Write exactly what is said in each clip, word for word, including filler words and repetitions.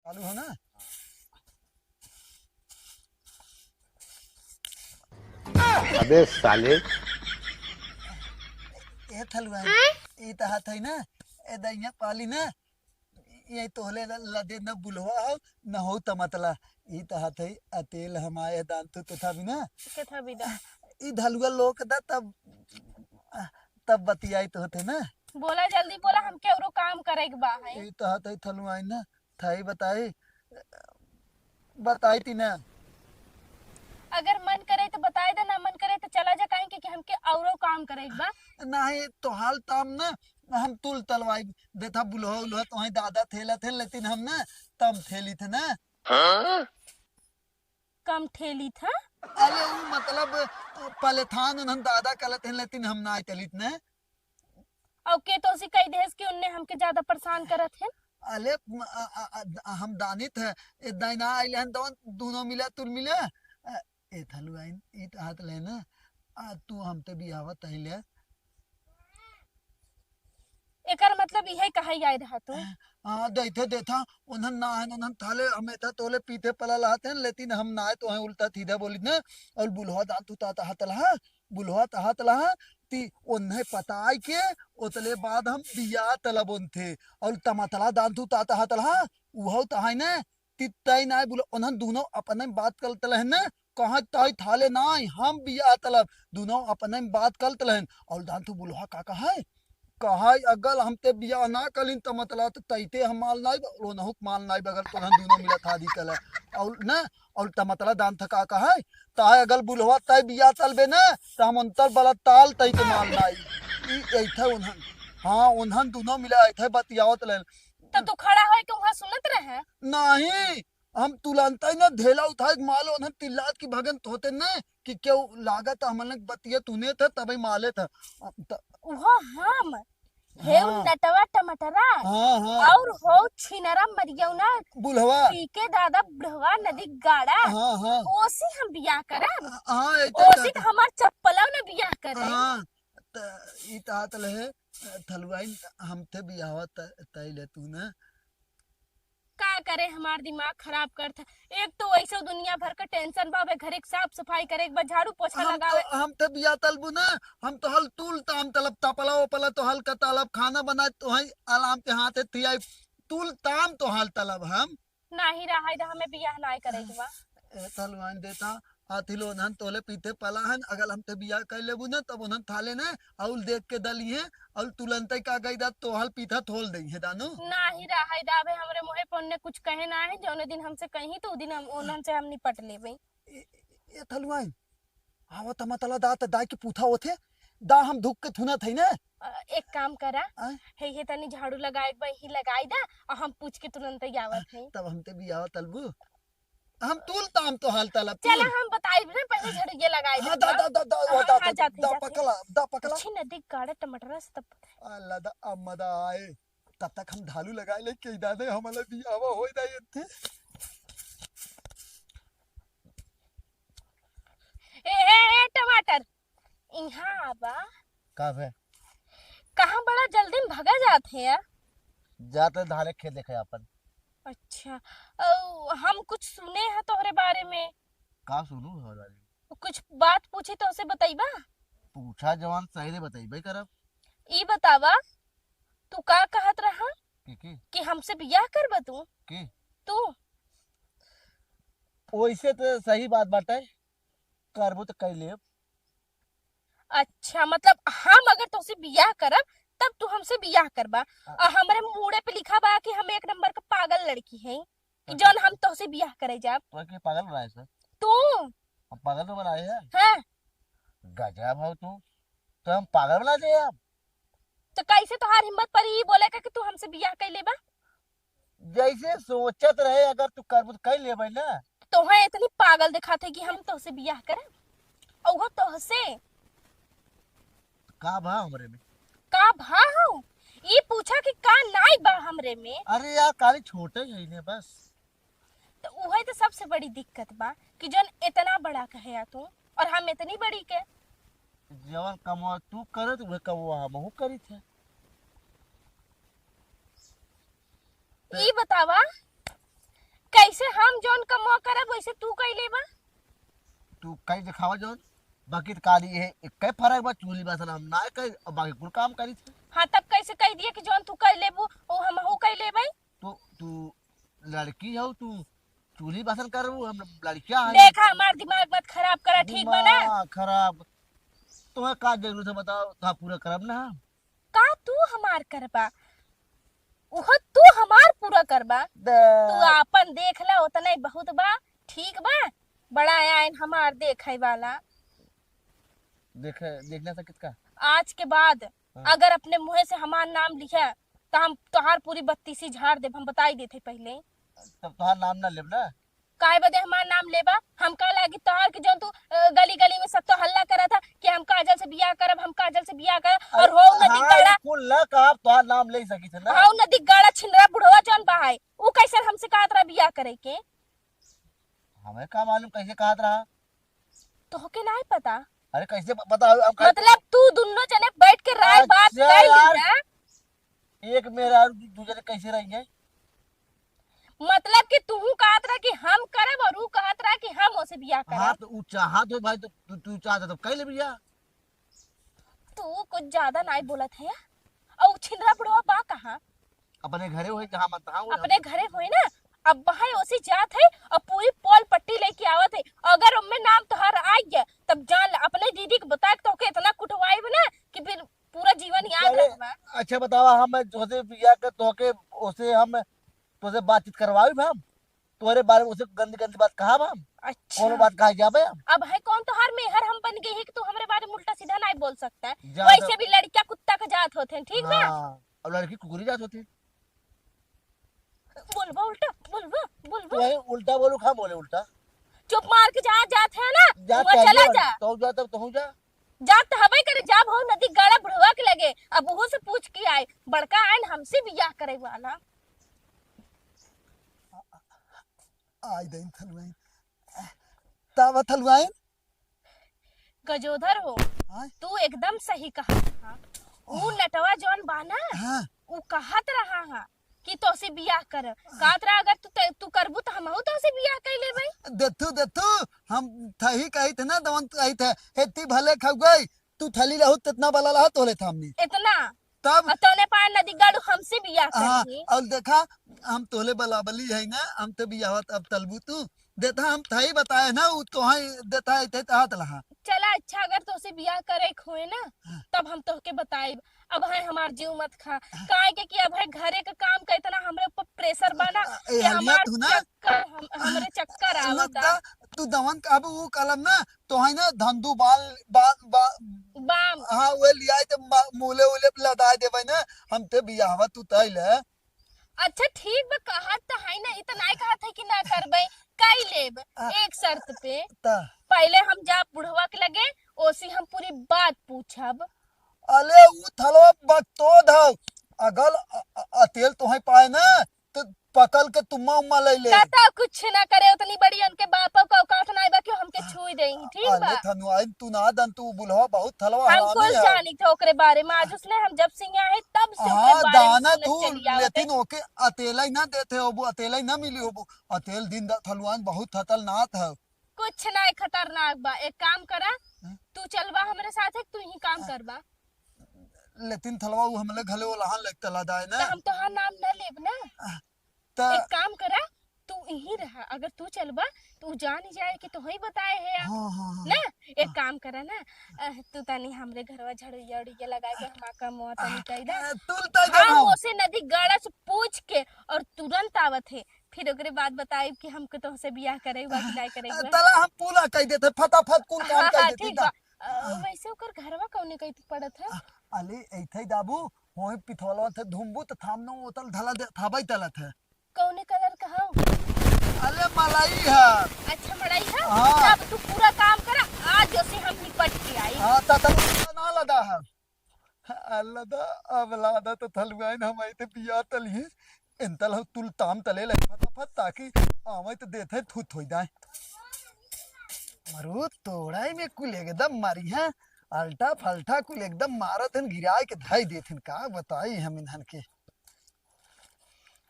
चालू हो ना? अबे साले। ए थलुआ, हैं? ई त हाथ है ना, ए दइया पाली ना, ये तोहले ल-, लदे न बुलवा हो, न हो तमतला। ई त हाथ है, अतेल हमारे दान तू तो था भी ना। के था भी दा? ई धलुआ लोक दा तब, तब बतियाई तो होते ना। बोला जल्दी बोला, हमके औरो काम करे के बा है। ई त हाथ है थलुआ ना, थाई बताई, बताई ती ना। अगर मन करे तो बताई दे, ना मन करे तो चला जा, काहे कि, कि हमके औरो काम करे के बा। नाही, तोहाल ताम ना, हम तुल तलवाई देथा, बुलहो उलहो तोहे दादा थेला थे, लेकिन हम ना तम थेली थे ना। हाँ? कम ठेली था? अरे, उ मतलब, पलेथान उन्हन दादा कलत हैं, लेकिन हम ना तलित ना। और के तोसी कही देस कि उनने हमके ज्यादा परेशान करत हैं? अले, म-, अ, अ, अ, हम दानित है, ए दाइना आइले हन, दोन, दोनों मिला, तुल मिला। अ, ए थलुआइन, ई त हाथ ले ना, आ, तू हमते बियाहवा तहिले। एकर मतलब इहे कहे आए रहा तू? हाँ, देथे, देथा, उन्हन ना है, उन्हन थाले, हमें था तोले पीते पला लाते हैं, लेकिन हम ना है, तो हैं उल्टा सीधा बोली ना, और बुलवा दान तू तात हाथ लहा, बुलवा त हाथ लहा, ती ओन्हे पताई के, ओतले बाद हम बिया तलब ओन्थे। और तमतला दान तू तात हाथ लहा, उहो त है ना, ती तय ना बुला, ओन्हन दोनों अपने में बात करत रहन ना, कहाँ तय थाले ना, हम बिया तलब, दोनों अपने में बात करत रहन। और दान तू बुलवा का कहा है? कहा है, अगर हमते बिया ना कलिन तमतला त तैते हम माल नाई, ओनहुक माल नाई, बगल तो हम दोनों मिला था दी कला। और ना, और तमतला दान थका कहा है, ताहे अगर बुलवा तय बिया तलबे ना, त हम उन्तर बला ताल तय के माल नाई। ई ऐथे उन्हन, हाँ, उन्हन दोनों मिला ऐथे बतियावत रहन। तो तू खड़ा होए के वहाँ सुनत रहे? नहीं, हम तुलंतई न ढेला उठाए के माले उन्हन तिल्लात की भगन होते न कि केहू लागत हमन के बतिया तुने थे तबे माले थे। त उहो हम, हे उ हाँ। नटवा टमाटरा, हाँ, हाँ। और हो छिनरा मरियौना, बुढ़वा। पी के दादा बुढ़वा नदी गाड़ा, हाँ, हाँ। ओसी हम बियाह करब, हाँ, ऐसे ओसी कहते। त हमार चप्पलव न बियाह करे। हाँ, त ई तात लहे, थलुआइन हमते बियाहवा त-, तय ले तू न। का करे, हमार दिमाग खराब करत है। एक तो वैसे दुनिया भर का tension बा, बे घरे के साफ सफाई करे के बा, झाड़ू पोछा हम लगावे। तो, हम तो बिया तलबू ना, हम तो हल तूल ताम तलब, तपला ओपला तो हल का तलब, खाना बनाए तो है, आराम के हाथे थियाई, तूल ताम तो हल तलब हम। नाही रहा इधर, हमें बियाह नाही करे के बा। ए, तलवान देता, आथी लोधन तोले पीते पला हन, अगर हमते बियाह कर लेबू ना, तब उन्हन थाले ना, अउल देख के दली है, अउल तुलंते का गई दा, तोहल पीठा थोल दई है, दानो। नाही रहा इधर, अबे हमरे मुहे पर उनने कुछ कहे ना है, जौने दिन हमसे कही, तो उ दिन हम, उन्हन से हम निपट लेबे। ए, ए, ए, थलुआइन, आवा त मतला दा, त दाई के पूछा होथे, दा हम धुक के थुनत है ना। अ, एक काम करा, आय? हे, हे तनी झाड़ू लगाए के बा, ही लगाई दा, और हम पूछ के तुरंत ही आवत है। तब हमते बियाह तलबू। हम तूल ताम तो हाल तलब, चला, तूल। हम बताई ना, पहले झाड़ू ये लगाई हाँ, दा, दा, दा, दा, दा, हाँ, दा, हाँ, दा, जाते, दा, जाते। पकला, दा, पकला। अच्छी नदी गाड़ा टमाटर से तब। अल्लाह दा, अम्मा दा आए। तब तक हम धालू लगाए ले के दादे, हमारा बियाह होई दा ये थे। ए, ए, ए, टमाटर, इहाँ आवा। का बे? कहाँ बड़ा जल्दी में भगा जात है यार? जाते धारे खेत देखे आपन। अच्छा, औ, हम कुछ सुने हैं तोहरे बारे में। का सुनू हमारे बारे में? कुछ बात पूछी तो उसे बताइबा? पूछा जवान सही रे बताइबे करब। ई बतावा, तू का कहत रहा? की, की? कि हमसे बियाह करबा तू? की? तू? वैसे तो सही बात बाटे, करबो तो कर लेब। अच्छा, मतलब हम अगर तोसे बियाह करब, तब तू हमसे बियाह करबा? हाँ। और हमरे मूड़े पे लिखा बा कि हम एक नंबर का पागल लड़की हैं, कि अच्छा। जौन हम तोसे बियाह करे जाब। तो के पागल बनाए सर? तू। हम पागल तो बनाए हैं? हाँ। गजब हो तू, तो हम पागल बना दे अब। तो कैसे तोहार हिम्मत पड़ी ई बोले का कि तू हमसे बियाह कर लेबा? जैसे सोचत रहे, अगर तू करबू तो कर लेबे ना। तोहे इतनी पागल दिखाते कि हम तोहसे बियाह करब, और वो तोहसे। का भा हमरे में? का भा हो? ई पूछा कि का नाई बा हमरे में? अरे यार, काली छोटे ही ने बस। तो उहे तो सबसे बड़ी दिक्कत बा कि जौन इतना बड़ा कहे आ तू और हम इतनी बड़ी के। जवन कमवा तू करत, उहे कमवा हमहू करी थे। ई बतावा, जौन कमवा करब, वैसे तू कई लेबा। तू कई देखावा जौन, बाकी त काली है, एक कई फर्क बा, चूल्ही बासन हम ना करी, और बाकी कुल काम करी थे। हाँ, तब कैसे कह दिए कि जौन तू कई लेबू, वो हमहू कई लेबै? तो तू लड़की हो, तू चूल्ही बासन करबू, हम लड़किया है। देखा, हमार दिमाग मत खराब करा, ठीक बा ना? दिमाग खराब? तुम्हें का जरूरत है बताओ, तो पूरा करब ना हम। का तू हमार करबा? उहो तू हमार पूरा करबा? दे। तू आपन देख ला, उतना ही बहुत बा, ठीक बा? बड़ा आइन हमार देखे वाला। देखे, देखने से किसका? आज के बाद हाँ। अगर अपने मुँहे से हमार नाम लिहा, तो हम तोहार पूरी बत्तीसी झाड़ देब, हम बताई देते पहले। तब तोहार नाम ना लेब ना। काहे बदे हमार नाम लेबा? हमका लागी तोहार के जौन तू, अ, गली गली में सब तो हल्ला करत ह कि हम काजल से बियाह करब, हम काजल से बियाह करब, अरे, और हो नदी हाँ, गड़ा, ई कुल ना कहा, तोहार नाम ले सकी थे ना। हो नदी गड़ा छिनरा बुढ़वा जौन बा है, ऊ कैसन हमसे कहत रहा बियाह करे के? हमें का मालूम कैसे कहत रहा? तोहके नाहीं पता? अरे कैसे प-, पता हो? हम कैसे मतलब तू दुन्नो जने बैठ के राय बात अच्छा कर ली यार। ना? एक मेहरारू दू, दू जने कैसे रहेंगे? मतलब कि तू कहत रहा कि हम करब और ऊ कहत रहा कि हम ओसे बियाह करब। हाँ, तो ऊ चाहत हो भाई, तो तू, तू चाहत हो तो कर ले बियाह। तू कुछ ज्यादा नाई बोलत है। और छिनरा बुढ़वा बा कहाँ? अपने घरे होई, जहाँ मन तहाँ होई। अपने घरे होई ना, अब वहाँ ओसे जात है और पूरी पोल पट्टी लेके आवत है। अगर उनमें नाम तोहार आ गया, तब जान ले, अपने दीदी के बता के तोके इतना कुटवाइब ना कि फिर पूरा जीवन याद अरे, रखबा। अच्छा बतावा, हम तोसे बियाह के तोके ओसे हम तोसे बातचीत करवाइब हम, तोहरे बारे में ओसे गंदी गंदी बात कहब हम, अच्छा। कोनो बात कहा जाबे हम। अब है कौन तोहार मेहर हम बन गई है कि तू हमरे बारे में उल्टा सीधा नाई बोल सकता है? जा वैसे तो भी लड़किया कुत्ता के जात होते हैं, ठीक बा? हाँ, और लड़की कुकुरी जात होती है। बोलबा उल्टा, बोलबा, बोलबा। तू है उल्टा बोलू, खा बोले उल्टा। चुप मार के जहाँ जात है ना, जात वहाँ है चला ना, जा। तो जा, तब तू जा। जात तो हबे करे, जा भाव नदी गाड़ा बुढ़वा के लगे, अब उहो से पूछ के आए, बड़का आइन हमसे बियाह करे वाला। आई दइन थलुआइन। तावा थलुआइन? गजोधर हो, हाँ? तू एकदम सही कहा था। ऊ नटवा जौन बा ना, हाँ। ऊ कहत रहा हा कि तोसे बियाह कर। कहत रहा, "अगर तू त-, तू करबू त हमहू तोसे बियाह कर लेबै।" देथू, देथू, हम थही कही थे ना, दवन कही थे, "हेती भले खगई, तू थली रहू, तेतना बला लहा तोले थामनी।" इतना? तब? और तोने पाए नदी गाड़ू हमसे बियाह हाँ, करही। और देखा, हम तोले बलाबली है ना, हम तो बियाह अब तलबू तू। देता हम थाई बताए ना, उ तोहाई देता है, ते हाथ लहा। चला अच्छा, अगर तोसे बियाह करे के होए ना, हाँ। तब हम तोहके बताइब। अब है हमार जीव मत खा। हाँ। काहे के कि अब है घरे के काम का इतना हमरे ऊपर pressure बा ना अ, ए, कि हलिया हमार तू ना? चक्कर, हम, हमरे चक्कर आवता। लद्दा, तू दवन का अब उ कलम ना, तोहाई ना धंधू बाल, बा-, बा-, बाम। हाँ, वे लियाई त मा-, मूले उले पे लदाई देबै ना, हम ते बियाहवा तू तई ले। अच्छा ठीक बा, कहत त है ना, इ त नाय कहत है कि ना करबै, कई लेब, आ, एक शर्त पे। त? पहले हम जा बुढ़वा के लगे, ओसी हम पूरी बात पूछब। अले उ थलवा बकतोद हौ, अगल अ-, अ-, अतेल तोहे पाए ना, त पकल के तुम्मा उम्मा ले ले। कहता कुछ ना करे, उतनी बड़ी उनके बापा का औकात ना बा कि हमके छुई देही, ठीक अले बा? थनुआइन तू ना दन, तू बुलवा बहुत थलवा हम हरामी कुल है। जानी थे ओकरे बारे में, आज उसने हम जब से यहाँ है तब से ओकरे हाँ, बारे में दाना सुनत तू चली आवत है। लेकिन ओके अतेला ही ना देते होबू, अतेला ही ना मिली होबू। अतेल दिन दा थलुआइन बहुत खतरनाक है। कुछ ना खतरनाक बा, एक काम करा, हम्म? तू चलबा हमरे साथ है, तू ही काम हाँ। करबा। लेकिन थलवा उ हमले घले ओलहान लगता ला दाए ना। त हम तोहार नाम न लेब ना। त एक काम करा, तू यहीं रहा, अगर तू चलबा, तो उ जान ही जाए कि तोहई बताए है। हाँ, हाँ, हाँ। ना, एक हाँ। काम करा ना, अ, तू तनी हमरे घरवा झड़ुइया उड़िया लगा के हमार कमवा तनी कई दे। अ, तू ल तई दे हम हम। ओसे नदी गाड़ा से पूछ के और तुरंत आवत है, फिर ओकरे बाद बताइब कि हमके तोहसे बियाह करे बा कि नहीं करे बा। तला हम पूरा कई देते, फटाफट कुल काम हाँ, कई हाँ, देते ठीक दा। बा। अ, हाँ। वैसे ओकर घरवा कौने कई पड़त है? अ, अले, ऐथे दाबू, होए पिथौलवा थे धुम्बू त थामनो ओतल धला दे, थाबई तलत है। कौने colour का हौ? अले, मलाई है। अच्छा, मलाई है? हाँ। तब तू पूरा काम करा, आज जैसे हम निपट के आई। हाँ, त तब ना लदा है। अल्लाह दा, अब लादा त थलुआइन हम आइते बिया तली। इंतल हो तुल ताम तले लगे फटाफट, ताकि आवे त देथे थुत होई जाए। मरू तोड़ाई में कुल एकदम मारी है, अल्टा फल्टा कुल एकदम मारत हन, गिराए के धाई देत हन। का बताई हम इन्हन के।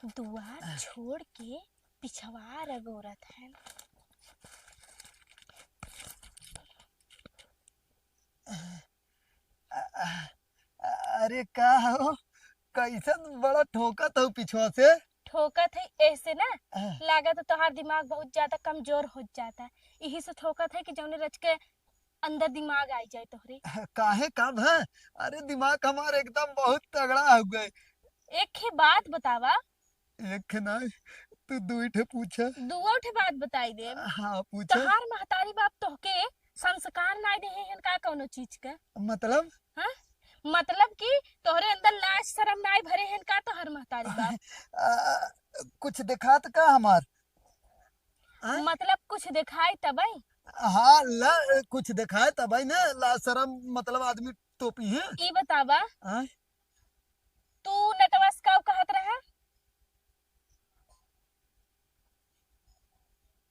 दुआर छोड़ के पिछवा रगोरत है। अ-, अ-, अरे का हो, कैसन बड़ा ठोकत हो पिछवा से? ठोकत है ऐसे ना, हाँ। लागत है तोहार दिमाग बहुत ज्यादा कमजोर हो जाता है, यही से ठोकत है कि जौने रच के अंदर दिमाग आ जाए तोहरे। काहे, का भा? अरे, दिमाग हमार एकदम बहुत तगड़ा हो गए। एक ही बात बतावा। एक ही ना, तू दुई ठे पूछा। दुओ ठे बात बताई दे। हाँ, पूछा। तोहार महतारी बाप तोहके संस्कार ना देहे हन का कौनो चीज के? मतलब? हाँ? मतलब कि तोहरे अंदर लाज शरम ना भरे हन का तोहर महतारी बाप? आ, कुछ देखात का हमार? हाँ? मतलब कुछ देखाई तबई? हाँ, ला, कुछ देखाए तबई ना, लाज शरम मतलब आदमी तोपी है। ई बतावा, हाँ? तू नटवा से का कहत रहा?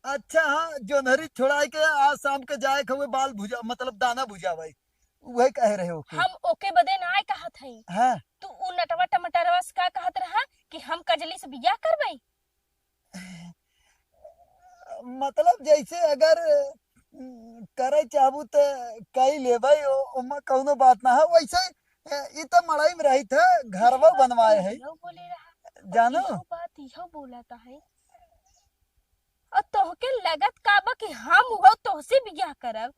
अच्छा, हाँ, जोन्हरी छोड़ाए के आज शाम के जाए के हुए बाल भुजा, मतलब दाना भुजावे, वही कहे रहे ओके। हम ओके बदे ना कहत हई। हाँ। तू उ नटवा टमाटरवा से का कहत रहा कि हम कजली से बियाह करबई? मतलब जैसे अगर, उम, करे चाहबू त कई लेबै, ओ-, ओमा कौनो बात ना है। वैसे, ए, ई त मड़ई में रहित है, घरवा बनवाए है। इहो बोले रहा। जानो? इहो बात, इहो बोला त है। और तोहके लगत का बा कि हम उहो तोहसे बियाह करब?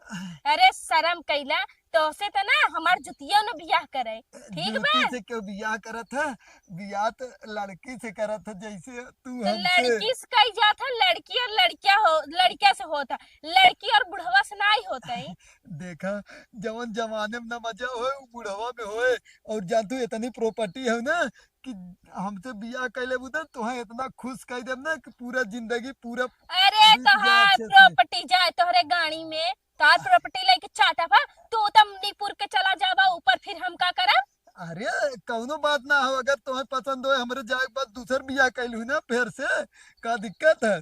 अरे शर्म कैला, तोहसे त ना हमार जुतिया न बियाह करे, ठीक बा? जूती से क्यों बियाह करत है? बियाह त लड़की से करत है, जैसे तू तो हमसे। लड़की से कही जात है, लड़की और लड़किया हो, लड़किया से होत है, लड़की और बुढ़वा से नाई होत है। देखा, जवन जवाने में ना मजा होए, उ बुढ़वा में होए। और जान तू इतनी प्रॉपर्टी है ना कि हमसे बियाह कर लेबू तो तुहें इतना खुश कर देब ना कि पूरा जिंदगी पूरा अरे बीत जाए तोहार अच्छे से। प्रॉपर्टी जाए तोहरे गाड़ी में, तोहार प्रॉपर्टी लेके चाटा भा, तू तो मणिपुर के चला जाबा ऊपर, फिर हम का करब? अरे कौनो बात ना हो, अगर तुम्हें पसंद हो हमरे जाए के बाद दूसर बियाह कैलू ना फिर से, का दिक्कत है?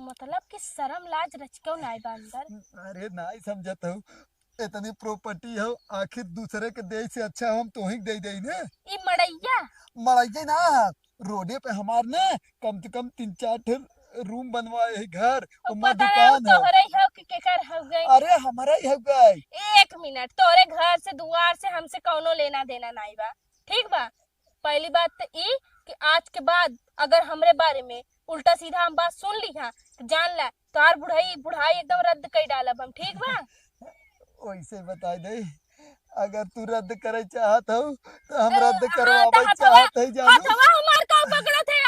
मतलब कि शर्म लाज रचिकौ नाई बा अंदर। अरे नाई समझत हो, इतनी प्रॉपर्टी हो, आखिर दूसरे के दे से अच्छा हम तोही के दे देई ना। ई मड़ैया? मड़ैया ना, रोडे पे हमार ना कम से कम तीन चार ठे रूम बनवाए है घर, अब ओमा पता ना दुकान है। तोहरे ही हो कि केकर हो गई। अरे हमारा ही हो गई। एक मिनट, तोहरे घर से दुआर से हमसे कौनो लेना देना नाई बा, ठीक बा? पहली बात तो ई कि आज के बाद अगर हमरे बारे में उल्टा सीधा हम बात सुन ली हा तो जान ला तोहार बुढ़ाई, बुढ़ाई एकदम रद्द कर डालब हम, ठीक बा? वैसे बता दे, अगर तू रद्द करे चाहत हो तो हम ए, रद्द हाँ, करवावे तो हथवा, चाहत है जानू। हथवा हमार का पकड़त है?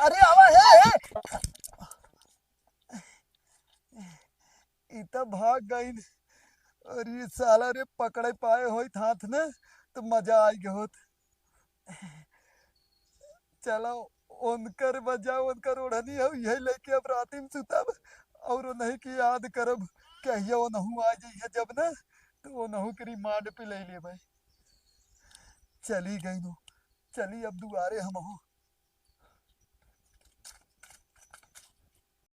अरे आवा है, है। ई त भाग गइन। अरे साला रे, पकड़े पाए होइत हाथ न तो मजा आई गए होत। चलो, उनकर बजाओ, उनकर ओढ़नी हो, यही लेके अब राती में सुतब और उन्हीं की याद करब। कहिया ओनहू आ जइहे जब न, तो ओनहू के रिमांड पे ले लेबै। चली गई नो, चली अब दुआरे हमहू।